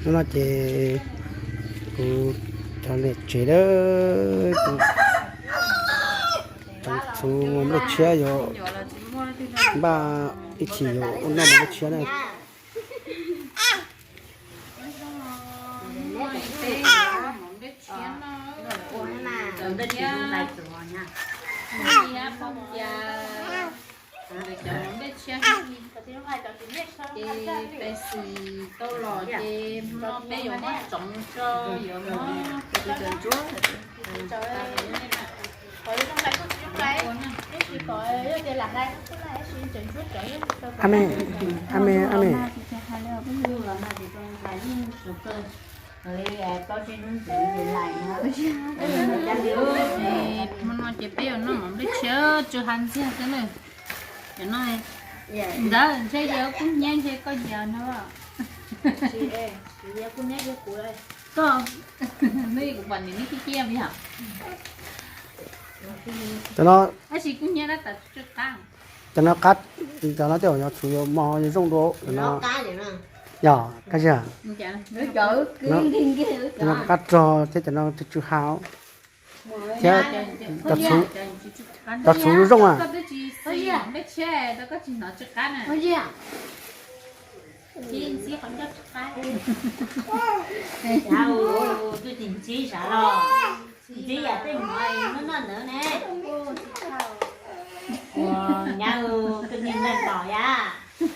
No ces kuv cov niam tsev dawb, kuv txhuv nplej tshiab yuav npaj ib chim yuav ua noj mov nplej tshiab na. Cov nplej tshiab ces pes xis tau los ces no peb yuav muab tsoov tso, yuav muab Hmo no ces peb yuav noj mov nplej tshiab tsw hav ntxiag xwb na. Cov no ntawd ntshe yog kub hnyiab ntshe koj nyiam no. Koj, no kuv pom niam neb ciaj ciaj yom. Cov no, tab sis kub hnyiab tab tom tsw qab. Cov no qab, cov no tej zaum yuav tshuav yuav mos yuav zoo dua cov no. Yog kab zig, cov no qab rog thiab cov no tsw tsw hav thiab cov txhuv zoo a.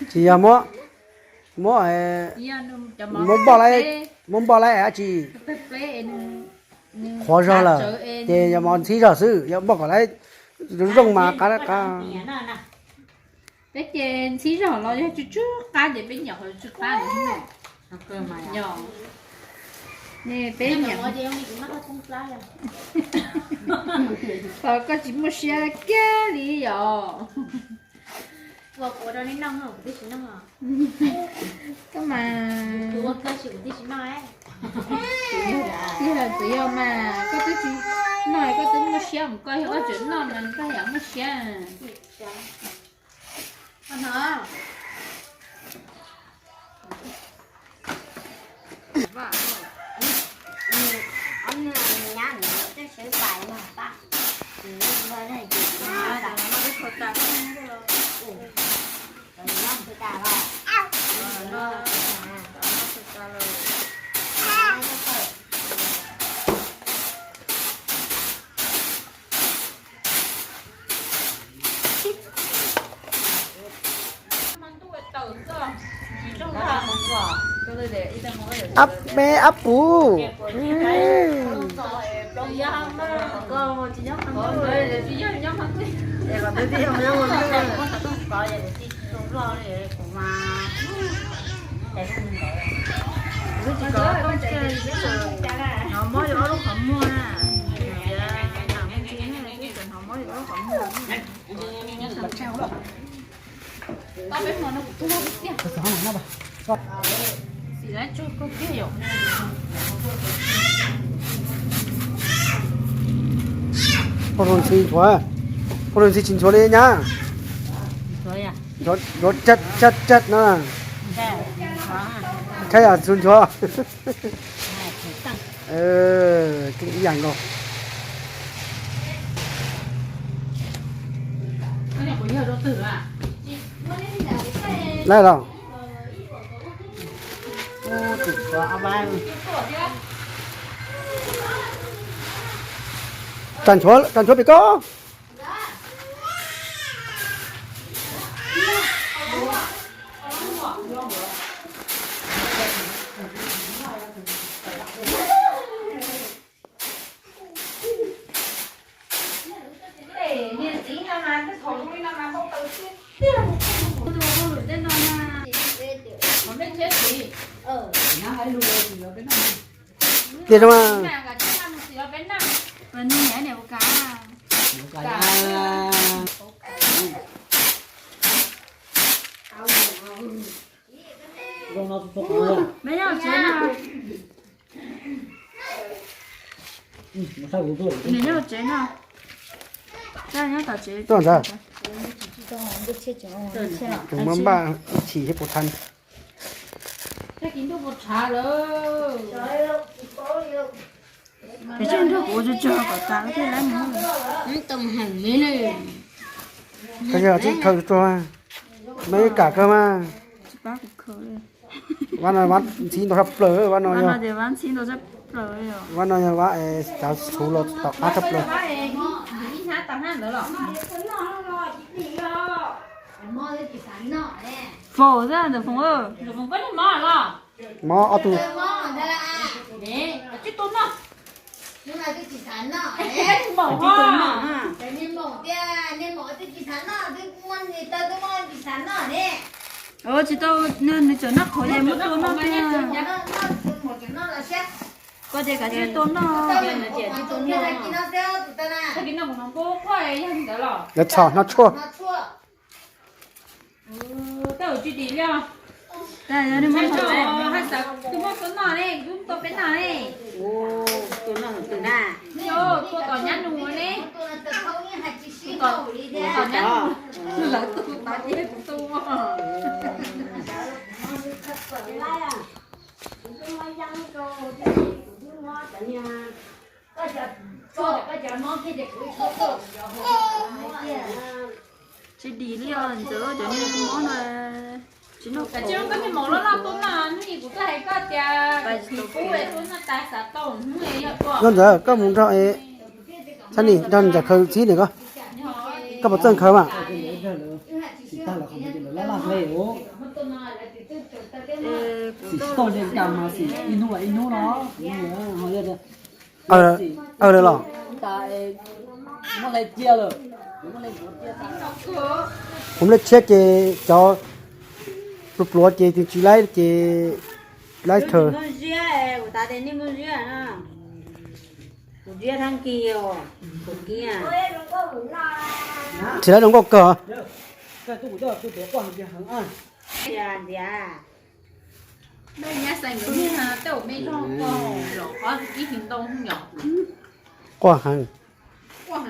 Tsis yog muab, muab, muab npoj, muab npoj lawm dab tsi, qhuav zog lawm ces yog mos ntxhib zog xwb, yog npoj kom lawv zoo mas qab qab. Peb ces ntxhib zog los yog tsw tsw qab ces peb nyom qhov tsw qab lawm. Yog, peb nyom. Koj tsis muaj siab kiag li yom. Koj mas, tsis yog mas koj twb tsis noj, koj twb muaj siab mus, koj yog koj tseem noj mas koj yam muaj siab. Ab me ab puv. Hnov mob yuav ob lub qhov muag na. Hnov mob yuav ob lub qhov muag. Poj ntxhib nchuav, poj ntxhib tsis nchuav li nyab. Nchuav, nchuav caj caj no. Saib yog tsis nchuav. Keej ib yam nkaus. Lawm los. Tsam nchuav, tsam nchuav pem ko. Tiag zoo. Nws nyob tsev no. Nyob tom tsev. Tuaj ntawd. Kuv muab npaj ib chim thiab puas thaij. Peb tseg nrog kuv ua tsawg tsawg kom tas thiaj lab mus. Tau heev li. Khaws tuaj, me kam kawg mas. Tsis pab kuv khaws li. Vab no vab ntxhib ntau tshaj plaws, vab no yog, vab no yog vab cov txhuv los tom qab tshaj plaws. Faus xwb ntawm Foom. Mob ob tug. Tsis tau, nws tseem noj qhauv ces muab tua noj tiag. Koj tias kav tsij tua noj. Lawv txhom hno tshuaj. Tsis dim li os, ntxawm cov niag mob no tsis noj. Koj niag maum loj loj tuaj noj hnub ib kuv twb hais koj tias kuv kub tuaj noj tas xav tau hnub yog tuaj. Koj ntxawm koj mus nrog, Txhab Nis nrog Ntxawm Khaws txhib nim ko. Koj puas txawj khaws mas? Aw lawm los? Kuv lej tshiab ces cov pluav pluav ces tsis laib ces laib khaws. Tsis laib zoo nkauj kawg. Quaj heev. Thaum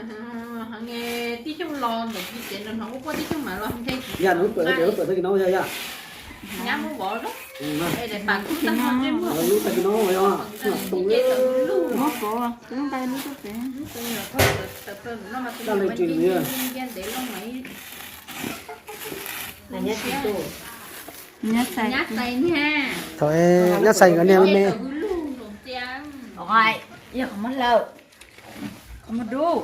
nyab xais nkawd niag me me. Yog qhov muab hlawv, qhov muab dub.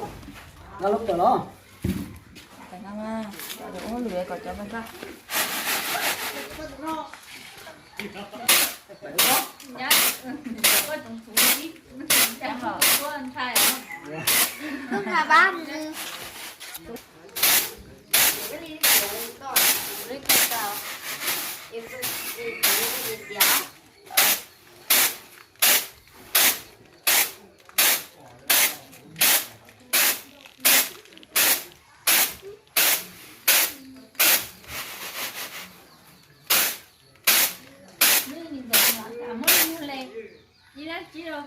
Ib lab tsib rau,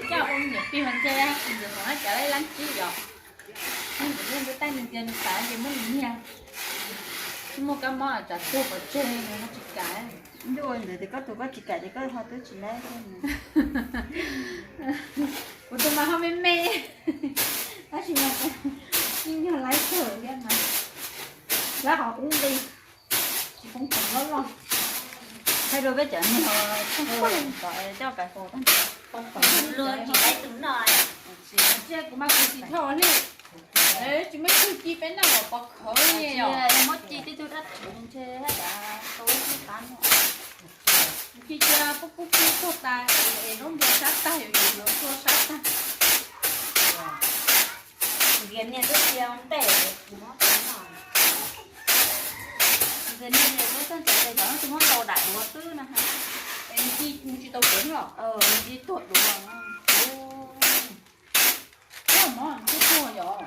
coj ua me nyuam plig mas ntshe ntxawm hov cav lab tsib yom. Ntxawm ntawd tais nws tias nws xav ces muab nws nyiag. Muaj kab mob tsam tuag pov tseg nws ho tsis kam. Ntuj, ntxawm tias koj tuag koj tsis kam ces koj ho twb tsis laib. Kuv tus mas ho me me, tab sis mas ib nyuag laib kawg thiab mas, laib qhov kub nqi, tsis poob khoom loj loj. Thaij rau peb cov niag poob khoom kom coj pais faus tag. Tsis, kuv mas kuv tsis thauj li. Tsis muaj twg ci peb noj los pov khawv li os. Muab ci tib tug dab tsi ntshe haj yam tau ib qab no. Ci cia pub pub pub tuag tas es zaub npua sab tag, yuav yuav yuav tuag sab tag. Ntiav niag twb cia ntej, ntiav niag twb txog ntawd ces cov no tsis muab ntau dam duav xwb no. Es nws ci tsis tau duav los? Nws ci tuag duav. Tuag mov twb tuag yom.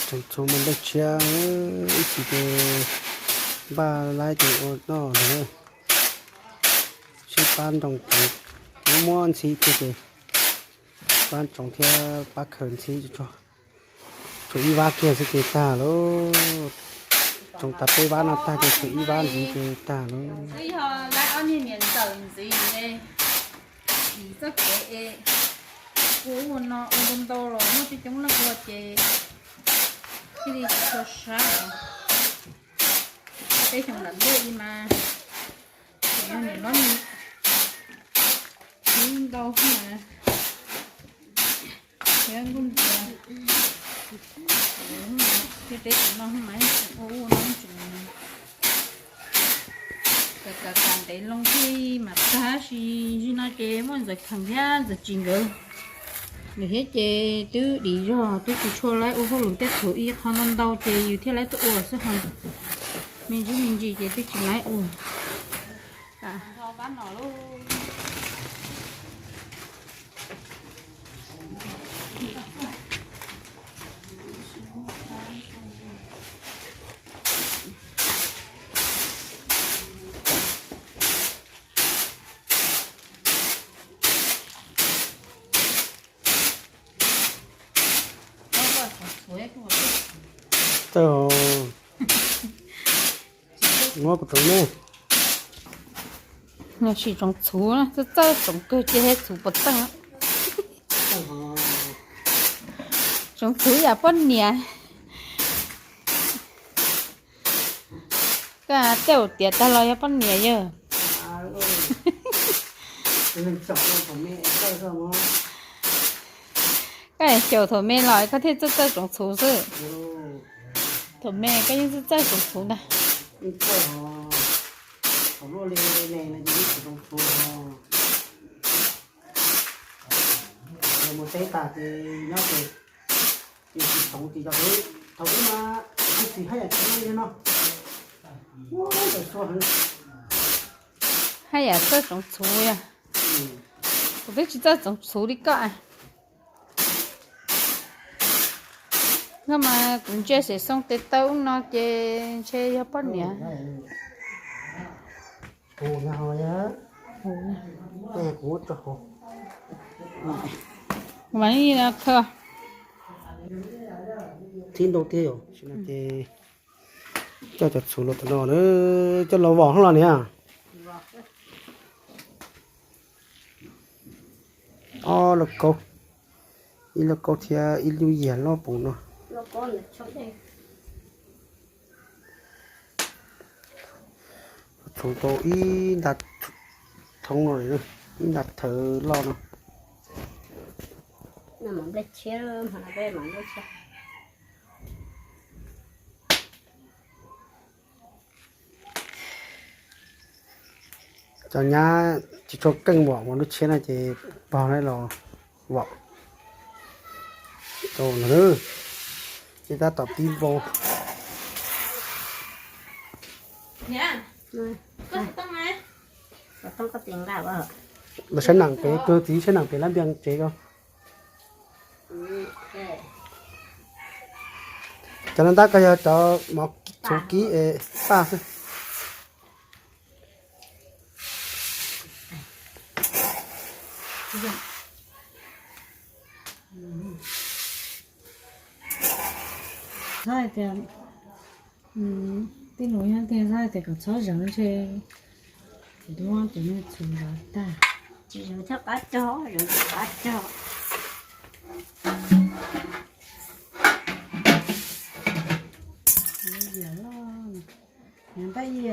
Tsoom txhuv mus nplej tshiab, ib chim ces npaj laib ces ua noj na. Sib pab nroo kev. Muab muab ntxhib kiag ces pab tsoov thiab pab khaws ntxhib tso. Tshuav ib vab kiag xwb ces tag lauj. Tsoov tas peb vab no tag ces tshuav ib vab ntxiv ces tag lauj. Twb yog lawv ob niag niam ntxawm ntxiv, txoj kev es ua ua no ua ntau ntau los muaj coob coob leej ua ces thiaj li tsis tshua sab. Peb xyoo nram ntej li mas tseem yog niam hlob ntau mas thiab nkuj ntias. Thiab peb cov no mas ua ua no tseem kav kav ntev loo thiab mas tag, tab sis zaum no ces muaj ntxawm Kheem thiab ntxawm Tsis nkawd, nws thiab ces twb dim zog twb tsis tshua laib ua hauj lwm tej, thaum ib qho ntau ntau ces yus thiaj laib tuaj ua xwb ho. Me ntsis me ntsis ces twb tsis laib ua. Txawj, muab kuv tus nej. Sim tsoov txhuv, txawj txawj tsoov kawg ces txhuv puas txeej. Tsoov txhuv yam poj niam. Koj tej ua tiav tag los yog poj niam yawg. Koj xyaum thaum me los koj thiaj txawj txawj tsoov txhuv xwb. Thaum me koj yeej txawj txawj tsoov txhuv ntag. Mus teb tas ces nyob ces tsis tsoov ces cov thaum ub mas ib txhis haj yam tsis li no. Haj yam txawj tsoov txhuv yog. Kuv twb tsis txawj tsoov txhuv li koj. Koj mas kuv ntsia xov xoo tes taw ub no ces ntshe yog poj niam. Mas li no kawg. Tib ntau tiag yom, ces coj cov txhuv los tom no na, coj los vom hlo niam. Ob lauj kaub, ib lauj kaub thiab ib lub yias loj puv no. Txhuv tau ib nta thoob no, ib nta thawv loj no. Cov nyab tsis tshua keej vom mas lub tshiab no ces pog los vom. Ces tab tom tib npau. Los saib neem pem, kwv txiv saib neem pem lab npias tsev ko. Cov no ntab koj yog cov mov txhuv kib es paj xwb. Txhob hais tias, tej nus nyob tiag txhob hais tias kom txhob zeev ntshe kuv twb muab cov niag txhuv zov tag. Tsis zeev txhob qab cog, zeev txhob qab cog. Npaj ib,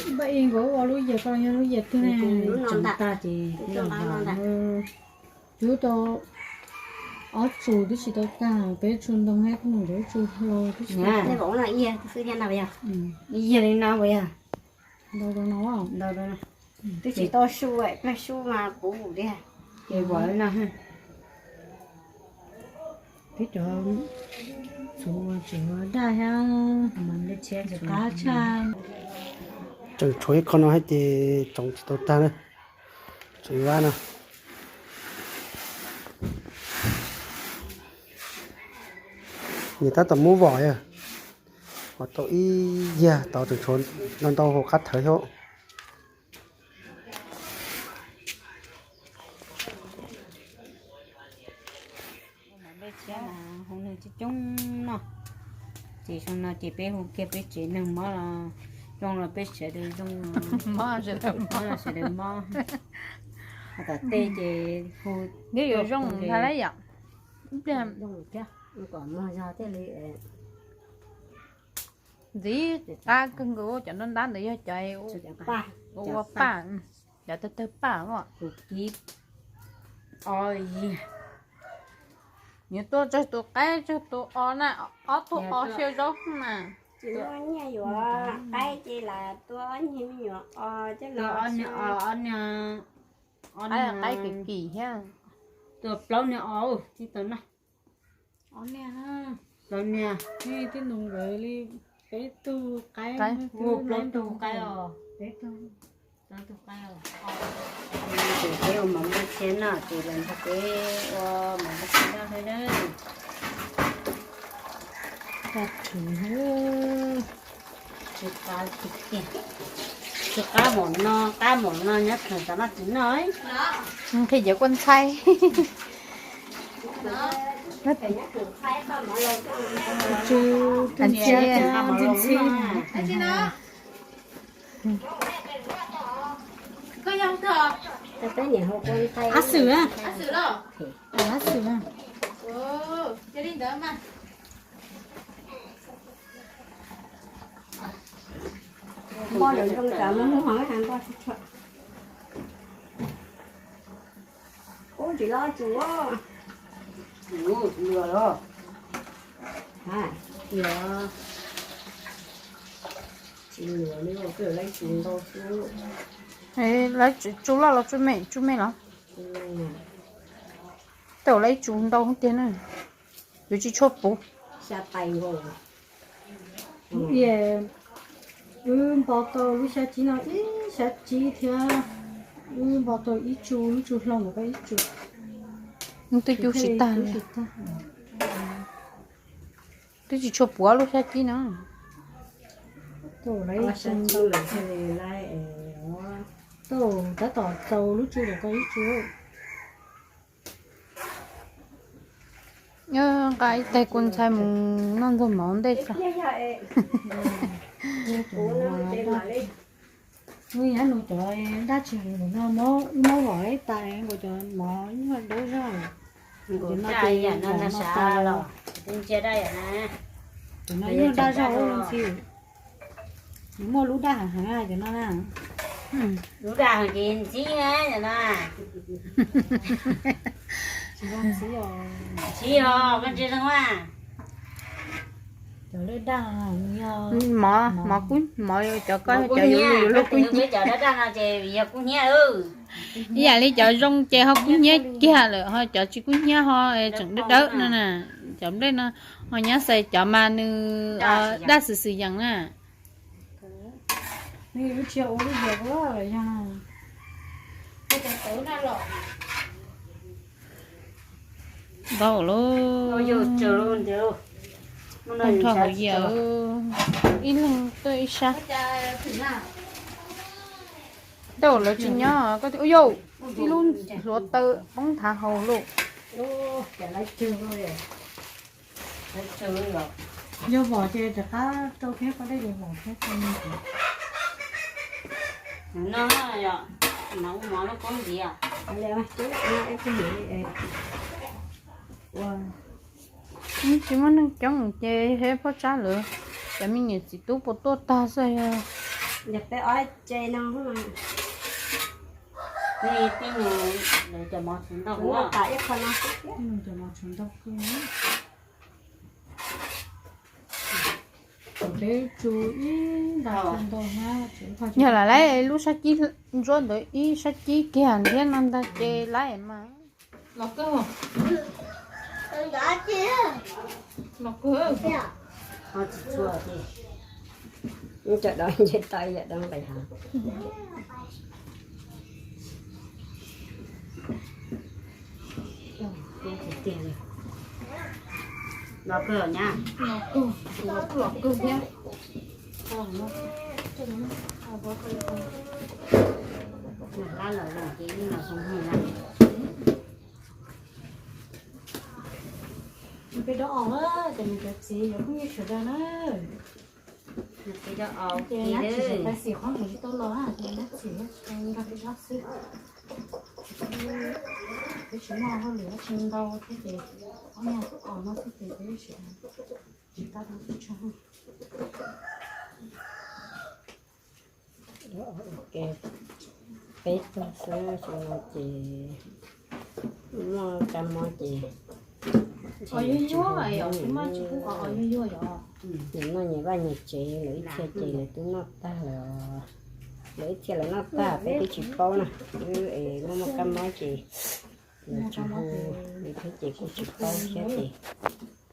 npaj ib nkawd ua lub yias ko yog lub yias twg ne, tseev tag ces cub tau ob tsu twb tsis tau tag, peb tsu ntoo thiab kuj mus ntawd tsu hlau twb tsis tau. Ib yam li no puas yog? Ntau rau no, ntau rau no. Twb tsis tau su, plag su mas puv li. Ces vov li no. Peb cov txhuv tseem daj thiab, qab tshaj. Tseem tshuav ib qho no thiab ces tsoov tsis tau tag na. Tseem ib vab no. Nws tab tom muab vom yog. Mos tau ib yag tod tseem tshuav ntau ntau hauv qab thawv thiab. Mov nplej tshiab mas hu neeg coob coob noj. Ces zoo no ces peb hu kiag peb tsev neeg mob los zoo los peb sawv daws zoo, mob los sawv daws mob. Ho tom tej ces hu, neb yuav zoo ntag lauj yom. Ib pliag kom mog zog thiaj li ntxiv qab kawg nkaus. Cov nruab nrab ntawd yog cov ua paj, cov tawg tawg paj os. Yuav tua tsawg tus qaib tsawg tus os na, ob tug os xyaw zaub mas. Tsis muaj nyiaj yuav qaib ces lam tua ob nyuag me nyuam os coj los, ob nyuag, qaib kim kim thiab. Tua plaub niag os thiaj tau noj. Ob niag, plaub niag, twb nus nkawd li peb tug qaib, ua plaub tug qaib os. Peb tug, plaub tug qaib os. Ces peb ua mov nplej tshiab no ces los nrog peb ua mov nplej tshiab noj thiab nawb. Tsw qab, tsw qab, tsw qab mom no, qab mom no nyob thaum xav noj tsis noj. Nqhis cov kua ntxhai. Tsw, tsw ntxhiab, ntxhiab. Ab xwm, ab xwm. Npoj lawv zoo tas mus hu hov ha npoj tshua. Ub, tsis loj tsuv. Lua los, ha, yog tsis lua li, lawv tsuv ntau xwb. Lawv tsuv loj los tsuv me, tsuv me los? Tau lawv tsuv ntau tiag na. Yuav tsis tshua puv. Wb npog tau lub xyab cib no ib xyab cib thiab, wb npog tau ib tsu, ib tsu hlau ntawm koj ib tsu. Twb cub tsis tag li. Twb tsis tshua puv lub xyab cib no. Tau lawv ib tsu ntau. Tau tab tom txaus lub tsu ntawm koj ib tsu. Nqa ib tais kua ntxhai mus noj ntxuag mov ntej tso. Nws nyob nws cov dab tsi no, wb muab vom ib tas nkaus cov mov ib nyuag dawb zog. Cov no ces yam no no sav los, ntsia dab yam na. Cov no ib nyuag daj zog ua luaj ntxhi. Nws muaj lub daj heev heev cov no na. Lub daj heev ces ntxhib na cov no. Tsis zoo ntxhib os. Ntxhib os, koj ntsia zoo a. Cov lub daj yog mov, mov kub, mov cov koj cov yus lub kub hnyiab. Cov daj daj no ces yog kub hnyiab. Ib yam li cov zoo ces ho kub hnyiab kiag lawm, ho cov tsis kub hnyiab ho tseem dawb dawb no na. Cov nplej no ho nyob xais cov mas nws daj xwm xwm yees na. Ntau lawm. Tag nrho hauv yias, ib leeg tuaj ib sab. Tau lawv tsis nyob, koj ua yau, ib lub hluav taws poob thav hauv lauj. Yog vom ces rov qab rau thiab, koj dej vom thiab. Tsis muaj neeg coob ces heb phoj tsab lawv, cov me nyuam txiv tub puas tuaj tag xwb. Yog peb ob ce no, cov mov tshuav ntau, cov mov tshuav ntau. Yog lam laib lub sab cib ntsuab ntawd ib sab cib kiag thiab no ntag ces laib mas. Tsis tshua, cov dov nce tau yam dov nqis hav. Los kawg nyab, los kawg, los kawg thiab. Qab los zoo ces yeej los zoo hwm na. Peb dob os, ces nws cov txiv yuav phooj ywg sawv daws na. Ces nab txim, pais xim qhov mus tsis tau los, ces nab txim nrog peb dob xwb. Peb tsis muaj hauj lwm dab tsi ntau thiab ces ob nyuag os no xwb ces peb tsis tau tsis tshua. Peb tug xwb, xyoo no ces muaj kab mob ces nyias noj nyias vaj nyias tsev, lawv ib txhia ces lawv twb noj tag lawm, lawv ib txhia lawv noj tag peb twb tsis paub na, twb es muaj muaj kab mob ces lawv tsis hu, lawv thiab ces kuj tsis paub thiab ces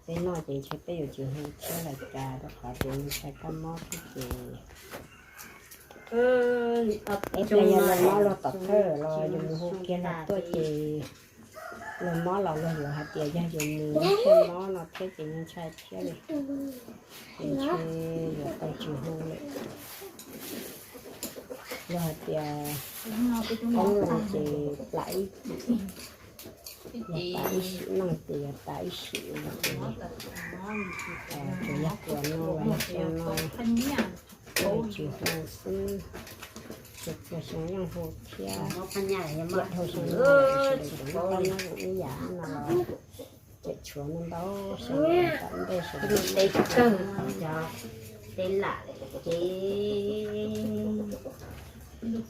peb noj ces ntshe peb yuav tsis hu thiab lawm cas rau qhov tias ntshai kab mob thiab ces ib pliag yog luag mob luag tom thawj los yus mus hu kiag luag tuaj ces luag mob los luag yuav hais tias yog yus mus thiaj mob no thiab ces ntshai thiab li. Ces ntshe yuav tau tsis hu lawm. Luag hais tias qoob no ces plam ib, yog tas ib sim neej ces yog tas ib sim no ces tsuas yog kua no los yog xyoo no tsis hu xwb, txhua txhua xyoo yeej hu thiab. Tiam dhau xyoo no sawv daws tseem noj qab nyob zoo ib yam no los tseem tshuav ntau xyoo tom ntej sawv daws teb kawg, cov teb lam ces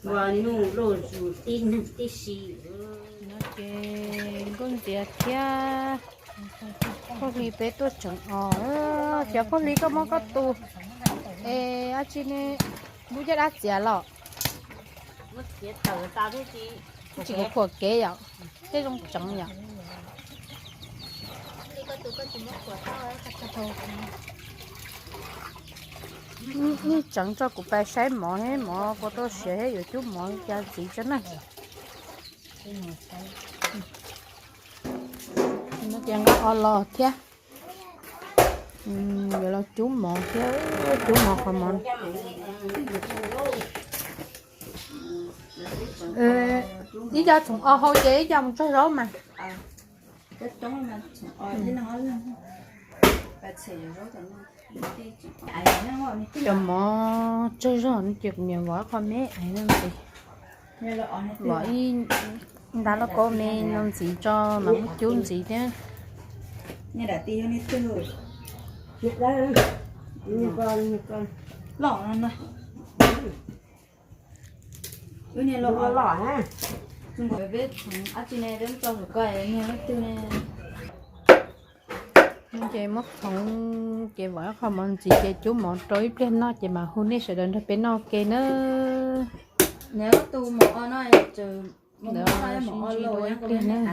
ua nuj luj zus tib neeg tib si. No ces Nkauj Ntxias thiab Phooj Hli peb tuaj tseem os. Xyov Phooj Hli koj muab koj tus es dab tsi ne, lub caj dab txiav los tsis khuam kev yom, tej zoo tseev yom. Yeej tseev tso kuv pais saib mov thiab, mov puas tau siav thiab yuav cub mov cas ntxiv tso na. No ces nqa os los thiab, yuav los cub mov thiab, cub mov qhov mov. Ib co txhoov os hau ces ib co mus tsaug zaub mas. Cov mov tsawg zog no ces kuv niam vov ib qho me ntxiv, vov ib nta lauj kaub me no ntxiv tso mas muab cub ntxiv thiab. Ces muab khoov ces vov ib qho mov ntxiv ces cub mov rau ib pliag noj ces mam hu nej sawv daws nrog peb noj ua ke nawb. Ntawd sib ntsib dua ib pliag nawb.